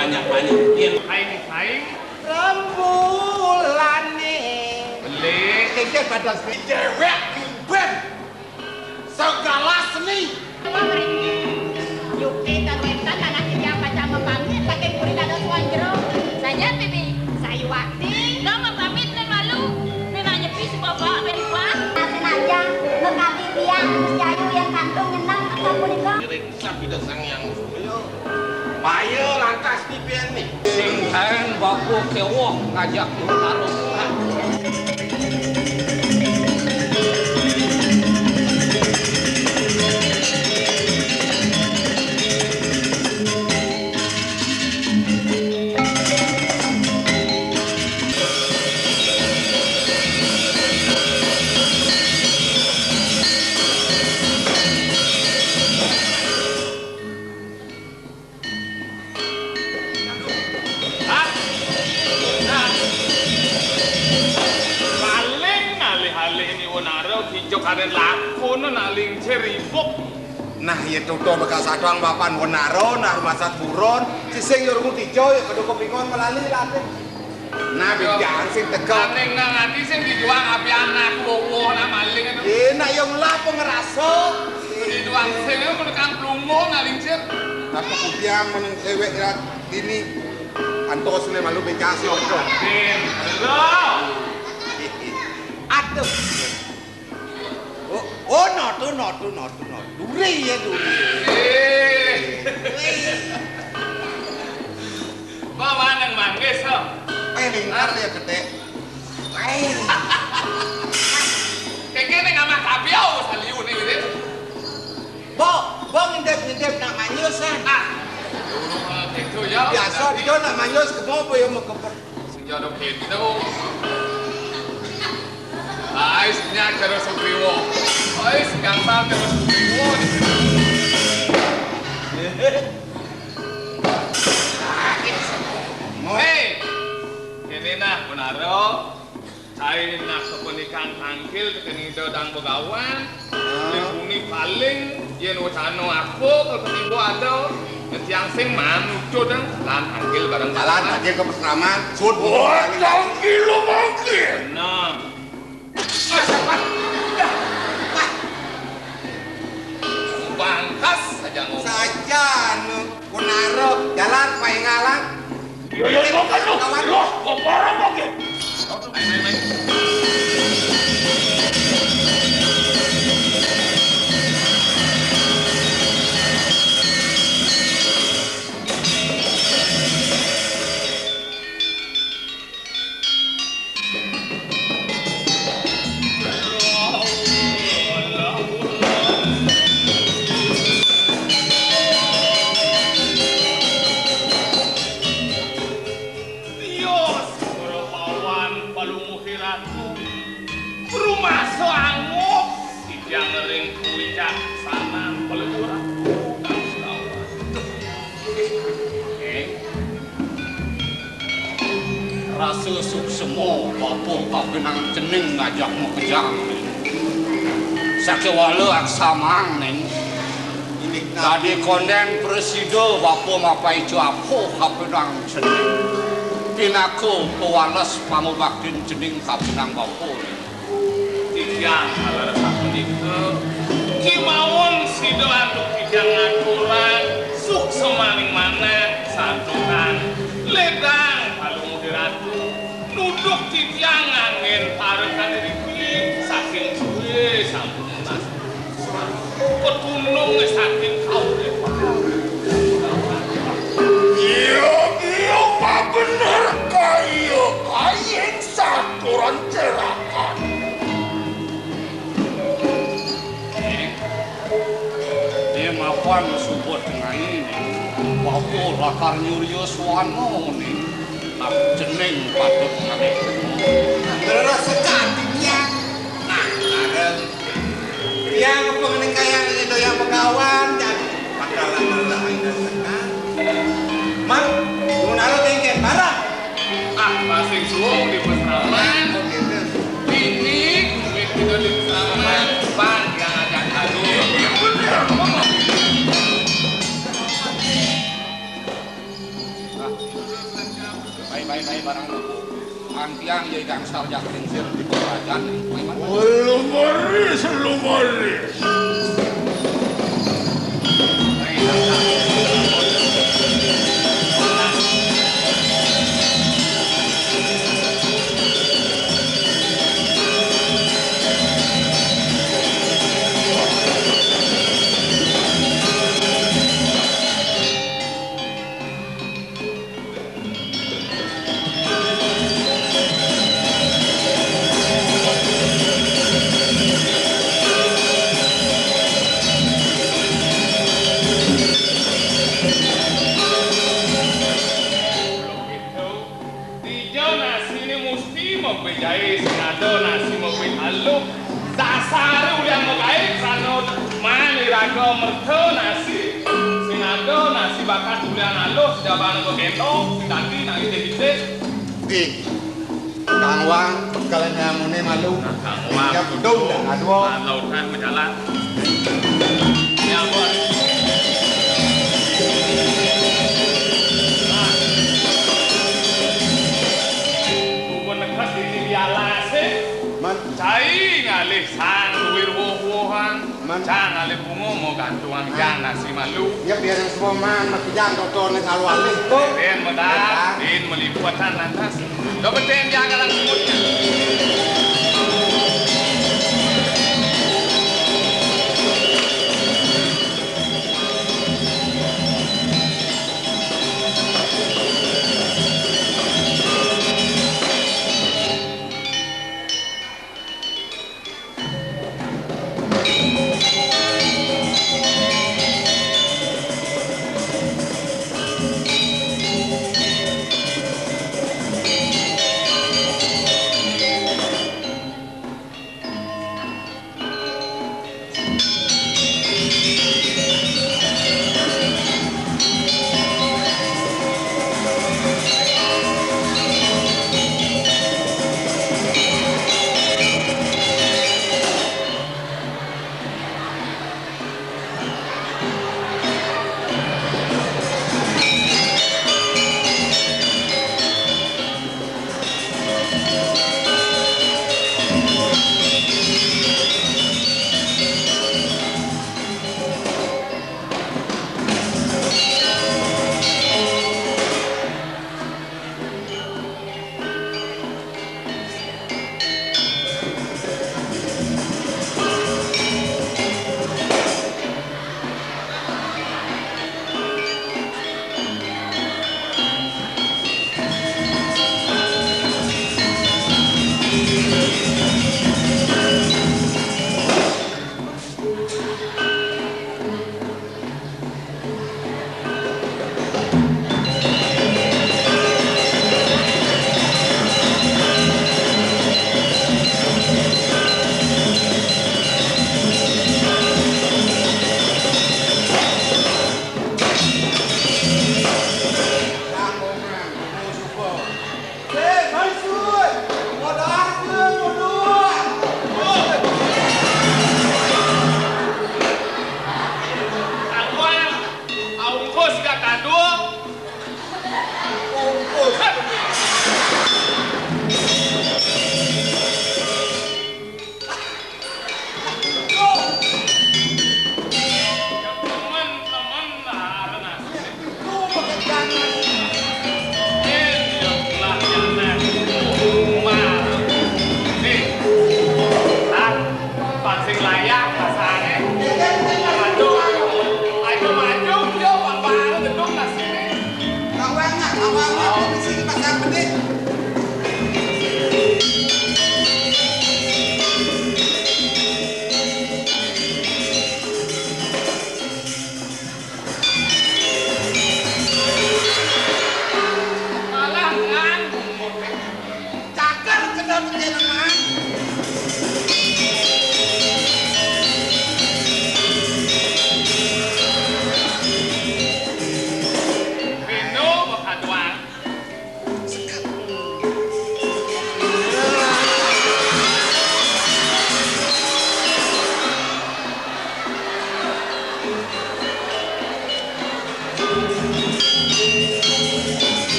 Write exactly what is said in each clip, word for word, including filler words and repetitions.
Banyak-banyak. Yen kain-kain. Rembulane. Beli. Kengken pada si dewek, ben. Segala seni. Yukti karuetan anak titiang pacang mapamit saking puri dados wong jero. Saja, Bibi. Sayuwakti. Dong mapamit ning malu. Ning nyepi si Bapak Meripa. Nah, senajan mekabi tiang Gus Jayu yang kantun nyeneng teka punika. Ngiring sabda Sang Hyang Surya. Payo lantas dipeni. Sing kaen bapa kewoh ngajak Wunara. Hah? Nah. Paling alih-alih ni Wunara kijok aren lakuna nak lingsir ribuk. Nah, ya tutuh bekas adang bapan Wunara, nah rumah sat buron, sising ya rungu tijo, ya kedua kepingon melali latih. Nah, bidan sing tegak. Aning nang ati sing dijuang api anak, wowo, nah maling itu. Eh, nak yang lah pengerasa. Dijuang sing itu menekan pelungguh, nak lingsir. Tapi kudiang meneng cewek ya, ini. Antos ne malu becas yo. Din, halo. Aduh. Oh, oh, notu, notu, notu, notu. Duri ya, duri. Eh. Wih. Kok maneng manggis, kok? Eh, lingkar ya, gede. Eh. Keke ning amah kapiau, saliu ning, Din. Bo, bo ngintip-ngintip nak manyus, ah. Ah. Gitu ya. Biasa dia nak manyus, kebo apa ya mau kepet. Sing jodoh gitu. Ais nyak terus Sugriwo. Ais gampang terus Sugriwo. Hei, ini nah, Munaro. Kain nak kepenikang tangkil tekening Ida Dang Begawan. Ah. Ning bumi paling yen wacana aku ketiba ada ngetiang sing manuju dang lan tangkil bareng. Jalan tangkil ke pesraman, sud. Oh, tangkil lo mangkil. Nah. Bangkas saja ngomong. Saja anu, Munaro, jalan paingalan. Yo, yo, yo, kan lu. Kawan. Loh, kok parah kok, Ki? Main, main, main. Tios Prapawan Palungguh Ratu, rumasa angup titiang ring kawicaksanan Palungguh Ratu. Rasa suksema bapa kapinang cening ngajak makejang. Sakéwala aksamang ning. Dadi kondén prasida bapa mapaica apa kapinang cening. Pinaka pawales pangubaktin cening kapinang bapa ning. Titiang kaleres sapunika, kémaon sida antuk titiang ngaturang suksemaning manah santukan ledang Palungguh Ratu nuduk titiang nganggén parekan riki saking sué sampun tunas. Petunung saking kaulé. Iya, iya, pabener kaya kayin saturan cerakan. Ning, mapan suba tengai, bapa lakar nyurya swana ning, nak cening patut ngalih. Leres sekadi tiang. Nah, ada. Tiang apa ngening kayang ini doyang begawan, jadi bakalan leres aja sekali. Man, nuwun arep engken barang. Ah, masing suwung di pesraman. Oh, gitu. Ini, duit kita di pesraman, pan yang ajak adu. Nah, Barang luput. Angkiang ya gangsal jak lingsir di perajan ning kuwi, Man. Lumeris, lumeris. Dija nasine musti mabejae, sing ada nasi mabit aluh. Dasare ulian magae krana man iraga merta nasi. Sing ada nasi bakat ulian aluh, jabana ka gendong, sing dadi nang itik-itik. Di Kang Wang, bekel nyamune malu. Nah, Kang Wang. Ya, bedung dah, aduh. Nah, lautan berjalan. Ya, ampun. Nah. Bukan nekat ini biala sih. Man. Cai ngalih sang duwir woh-wohan. Man. Cang alih bunga mau gantungan. Ah. Yang nasi malu. Ya, biar yang semua man, mesti jangan kotor nih kalau alih tuh. Ren medal, ren meliputan lantas. Lo beten jagalan semutnya.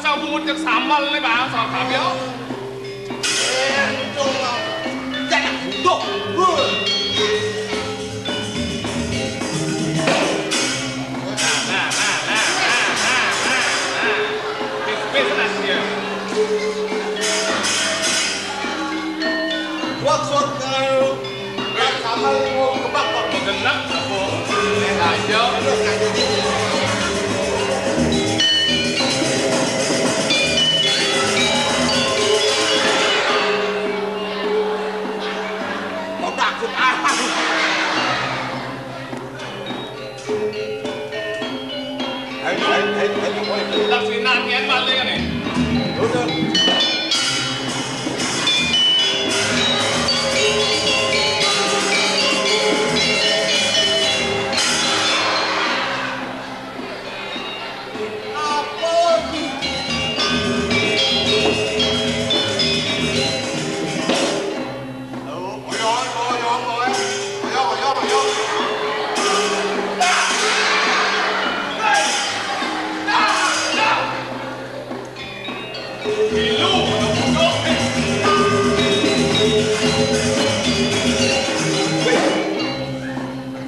Sambung cek sambel nih, Bang, sama Fabio. Jangan duduk. Woi. Nah, nah, nah, nah, nah, nah, nah. Pis, pis, nah, dia. Maksud kalau Sambel mau kebak kok. Genep, apa? Eh, aja. Mau takut apa? Ayo, ayo, ayo, ayo, ayo. Udah sinar, nian balik kan nih? Udah.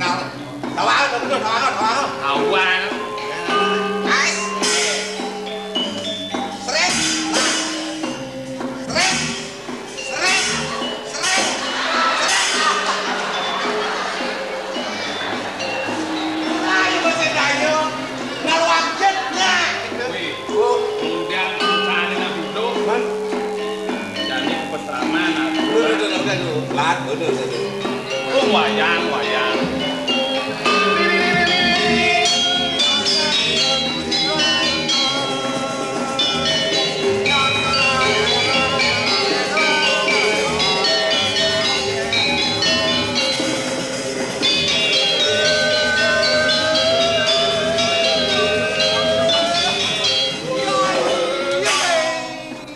Nah, tawaran, tawaran, tawaran. Tawaran. Nice. Srek. Nah. Srek. Srek. Srek. Srek. Ayo, Mas Dayo. Ngaluang jet, nah. Wih. Oh. Kemudian, perusahaan ini, Bro. Man. Jadi, pesanan, nah. Udah, udah, udah, udah. Lat, udah, udah, udah. Oh, wayang, wayang.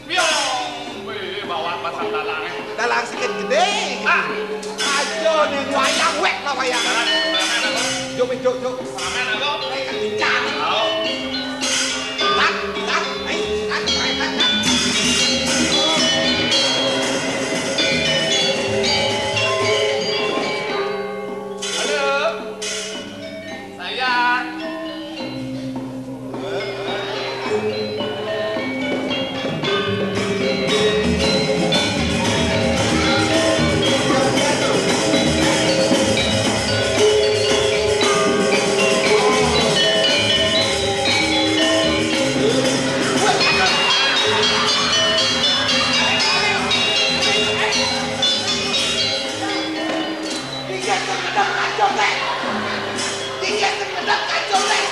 Piong! Wih, bawa pasang dalang, eh. Dalang sikit gedé. Ah. Aja ning wayang, wék lah wayang. Dalang, dalang apa? Juk, juk, juk. Dalang apa? Eh, kencang. Tahu. Tat, tat, eh, tat, tat, tat, tat. Halo. Saya. Tiga sengedep kacau, Teh. Tiga sengedep kacau, Teh.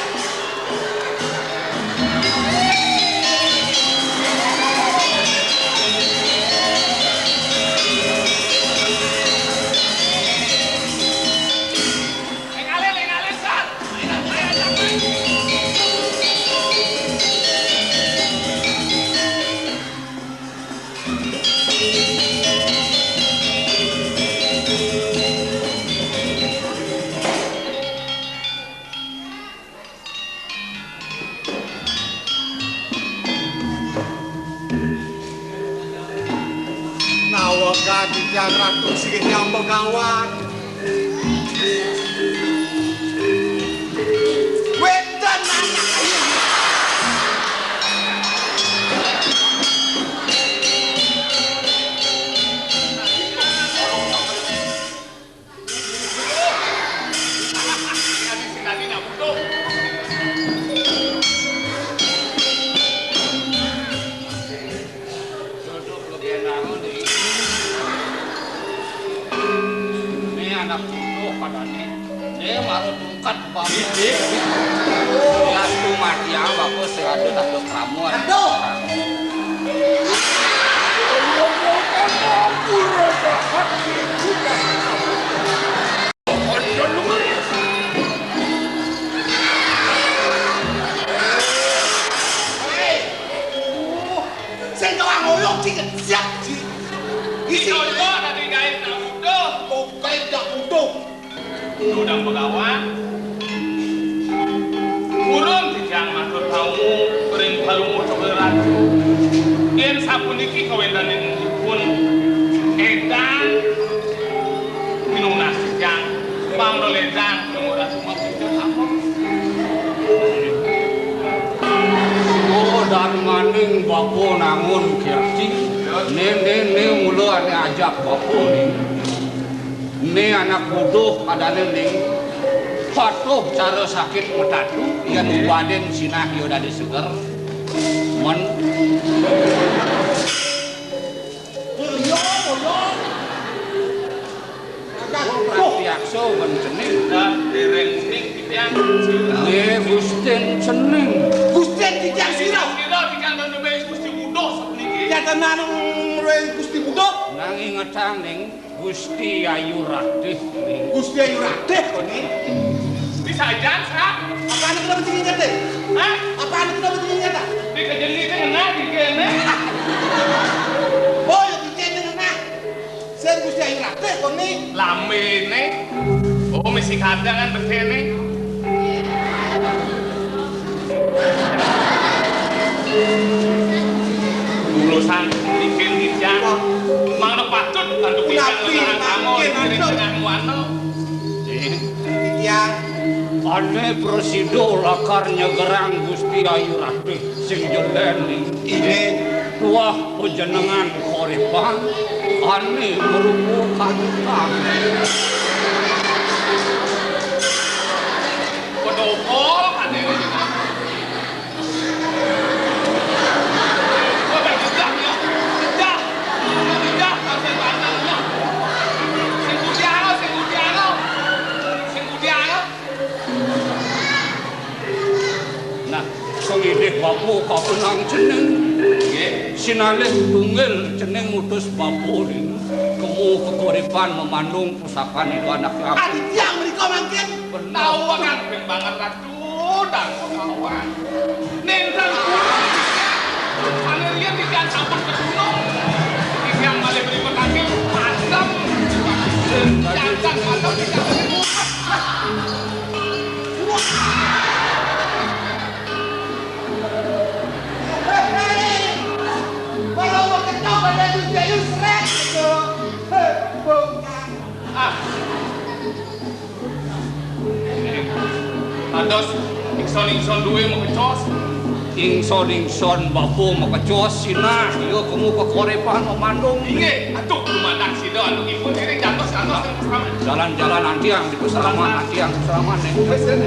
Engalin, engalin, Sar. Ayo, ayo, ayo. Nawegang titiang Ratu Sirih Hyang Begawan. Wénten anak ayu. Duduk lebih naruh di ini anak butuh padane. Ini baru tungkat bapak. Iya, iya. Lihat tuh mati apa, aku seradu tak keramuan. Aduh. Hei. Sing tau ngoyong sing siap, Ji. Isi. Isi, kok, tadi gaib nak butuh. Kok gaib nak butuh? Udah begawan. Urun titiang matur tamu, ring Ratu. Yén sapuniki kawéntenanipun édang pinunas titiang, pamro lédang, pamro Ratu maksudnya apa? Oh, darmaning bapa nangun kirti. Né, né, né, mula ané ajak bapa né. Né anak buduh adané ning patuh cara sakit metatu, yén ubadin sinah ia dadi seger. Men. Boyo, boyo. Agak. Wong pratyaksa men cening. Nah, dereng uning titiang. Nggih, Gustin cening. Gustin titiang sira. Sira titiang dan Gusti Buduh sapuniki. Nyatenan ring Gusti Buduh. Nang ingetang ning Gusti Ayu Ratih. Gusti Ayu Ratih, koné. Di sajan, Sa. Apa anak nama jenengnya, Teh? Hah? Apa anak nama jenengnya, Teh? Di kejengnya, Teh, ngena, di kene. Oh, ya, di kene ngena. Sing Gusti Ayu Ratih, koné. Lambene. Oh, mesti kadang kan betene. Urusan bikin titiang. Mangda patut antuk titiang. Punapi ngelarang kamu mangkin, diri antuk. Tengah muana. Titiang. Ané prasida lakar nyegerang Gusti Ayu Ratih sing jelén. Inggih. Tuah panjenengan korépan ané marupa kadang. Pedopol, ané. Nah, sing idih bapa kakenang cening. Nggih. Sinalih tunggil cening ngutus bapa ning kemu kekorépan memandung pusakané anak. Adi tiang mrika mangkin. Bener. Tau kan, ben banget, Ratu. Duh, dang kawan. Nénten purun titiang. Sané riyen titiang sampun pedunung. Titiang malih mripatake padem. Jangan padem titiang. Wah. Héhé. Kalau mau ketok pada Gus Jayus, srek gitu. Hé, bongkar. Ah. Dados ingsun-ingsun duwé makecos. Ingsun-ingsun bapa makecos sinah, ya kemu kekorépan memandung. Inggih, aduh, dumateng sida anukipun diri jantos-jantos ing pasraman. Jalan-jalan antiang di pasraman, antiang pasraman, ning. Wis, Dén.